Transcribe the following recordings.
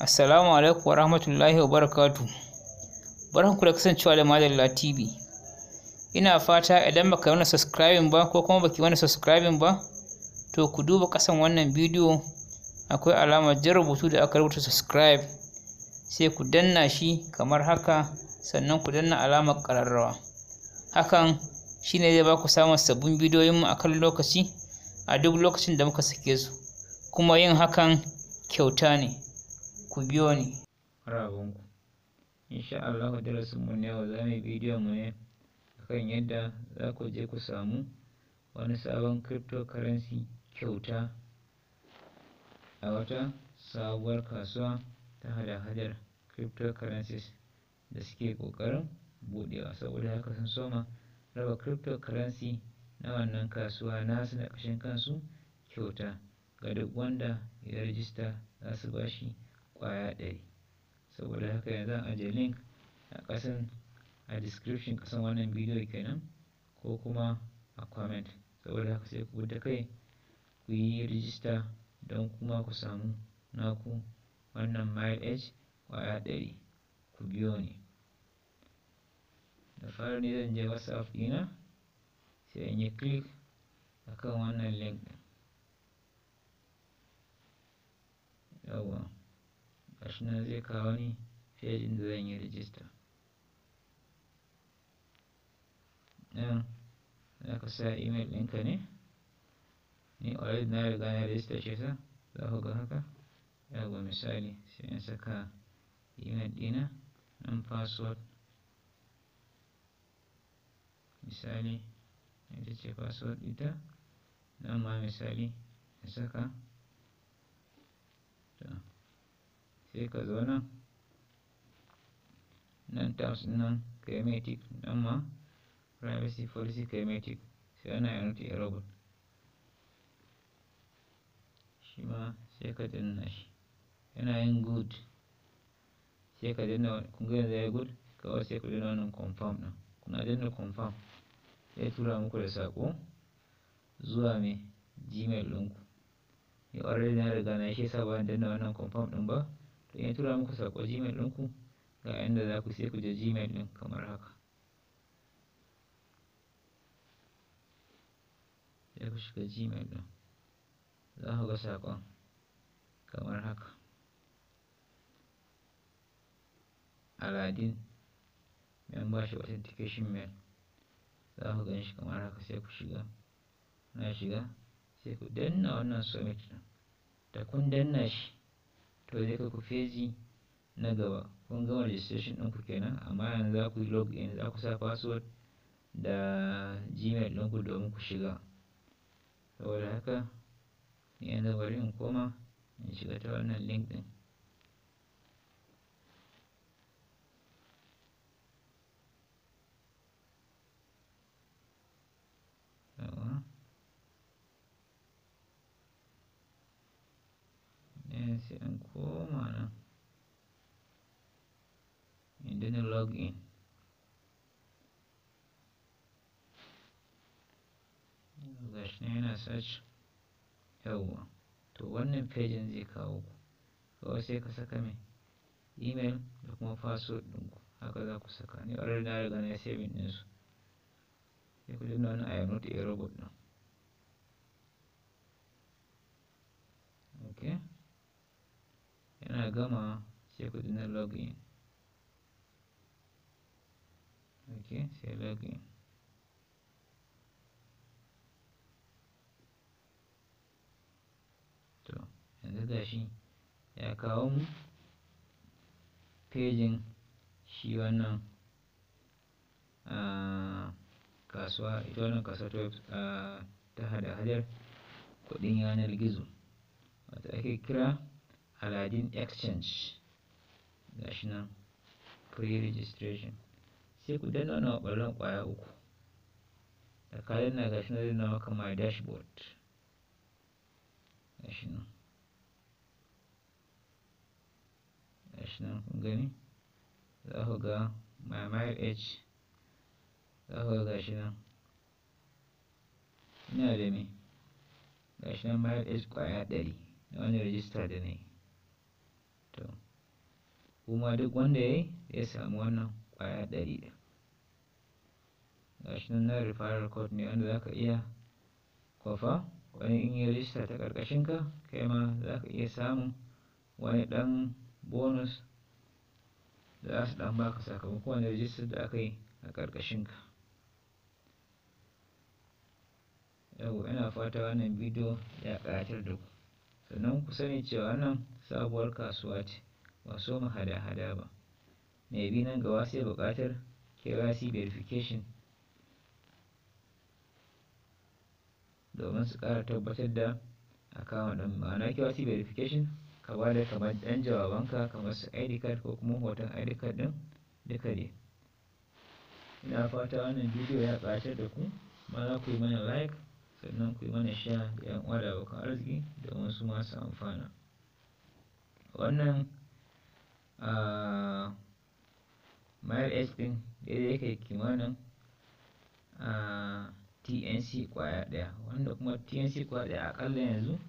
Assalamu alaikum wa rahmatullahi wa barakatuh. Barkanku da kasancewa da Madalla TV. Ina fata idan baka yi wani subscribing ba ko kuma baki wani subscribing ba, to ku duba ƙasan wannan bidiyo, akwai alamar jan rubutu da aka rubuta subscribe, sai ku danna shi kamar haka, sannan ku danna alamar ƙararrawa. Hakan shine zai baku samun sabbin bidiyoyinmu a kan lokaci a duk lokacin da muka sake su, kuma yin hakan kyauta ne. Ku biyo ni. Marhabanku. Insha Allahu darasinmu na yau za mu yi bidiyon mu ne akan yadda za ku je ku samu wani sabon cryptocurrency kyauta a wata sabuwar kasuwa ta hada-hadar cryptocurrencies da suke ƙoƙarin buɗewa. Saboda haka sun soma raba cryptocurrency na wannan kasuwa nasu na ƙashin kansu kyauta ga duk wanda ya rijista, za su ba shi ƙwaya 100. Saboda haka yanzu zan ajiye link a ƙasan a description ƙasan wannan bidiyo kenan, ko kuma a comment. Saboda haka sai ku bi ta kai ku yi rijista don kuma ku samu naku wannan mileage ƙwaya 100. Ku biyo ni. Da fari ni zan je WhatsApp ɗina, sai in yi click akan wannan link ɗin. Yawwa, gashi nan zai kawo ni page ɗin da zan yi rijista. Nan za ka sa email ɗinka ne. Ni already na riga na rijista, shi yasa za ku ga haka. Yawwa, misali sai in saka email ɗina, nan password. Misali ita ce password ita, nan ma misali in saka. To, sai ka zo nan, nan terms nan ka yi mai tick, nan ma privacy policy ka yi mai tick, sai ana yi not a robot. Shi ma sai ka danna shi. Yana yin good. Sai ka danna, kun ga yanzu ya yi good, kawai sai ku danna wannan confirm ɗin. Kuna danna confirm, zai tura muku da saƙo zuwa mai Gmail ɗinku. Ni already na riga na shi yasa ban danna wannan confirm ɗin ba. To, in ya tura muku saƙo Gmail ɗinku, ga inda za ku sai ku je Gmail ɗin kamar haka. Sai ku shiga Gmail ɗin. Za ku ga saƙon kamar haka. Aladdin membership authentication mail. Za ku gan shi kamar haka, sai ku shiga. Na shiga, sai ku danna wannan submit ɗin. Da kun danna shi, to zai kai ku feji na gaba. Kun gama registration ɗinku kenan, amma yanzu za ku yi login, za ku sa password da Gmail ɗinku domin ku shiga. Saboda haka ni yanzu bari in koma in shiga ta wannan link ɗin. Yawwa. Then sai in koma nan, in danna login. Gashi nan yana search. Yawwa. To, wannan page zai kawo ku. Kawai sai ka saka mai email da kuma password ɗinku. Haka za ku saka. Ni already na riga na yi saving ɗinsu. Sai ku danna wannan "I am not a robot" ɗin. Okay. Yana gama, sai ku danna login. Okay, sai login. To, yanzu gashi ya kawo mu pejin shi wannan kasuwa, ita wannan kasuwa ta web ta hada-hadar kuɗin yanar gizo, wata ake kira Aladdin Exchange. Gashi nan pre-registration. Sai ku danna wannan ƙwallon ƙwaya uku. Da ka danna, gashi nan zai nuna maka my dashboard. Gashi nan. Gashi nan kun gani? Za ku ga my mileage. Za ku ga gashi nan. Ina da me? Gashi nan mileage ƙwaya 100 na wani rijista da na yi. To, Kuma duk wanda ya yi zai samu wannan ƙwaya 100 ɗin. Gashi nan na referral code ne wanda za ka iya kwafa wani in yi rijista ta ƙarƙashinka, kai ma za ka iya samun wani ɗan bonus da za su ɗan baka sakamakon wani rijistar da aka yi a ƙarƙashinka. Yau ina fata wannan bidiyo ya ƙayatar da ku. Sannan ku sani cewa wannan sabuwar kasuwa ce, ba soma hada-hada ba. Mai bi nan gaba sai buƙatar KYC verification domin su ƙara tabbatar da account ɗin. Ma'ana KYC verification, ka ba da kamar ɗan jawabanka kamar su ID card ko kuma hoton ID card ɗin duka dai. Ina fata wannan bidiyo ya ƙayatar da ku, kuma za ku yi mana like, sannan ku yi mana share ga 'yan uwa da abokan arziki domin su ma su amfana. Wannan mile H ɗin daidai yake kimanin TNC ƙwaya ɗaya, wanda kuma TNC ƙwaya ɗaya aƙalla yanzu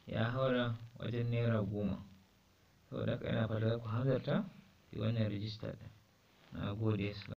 ya haura wajen naira 10. Saboda haka ina fata za ku hanzarta ku yi wannan rijista ɗin. Na gode.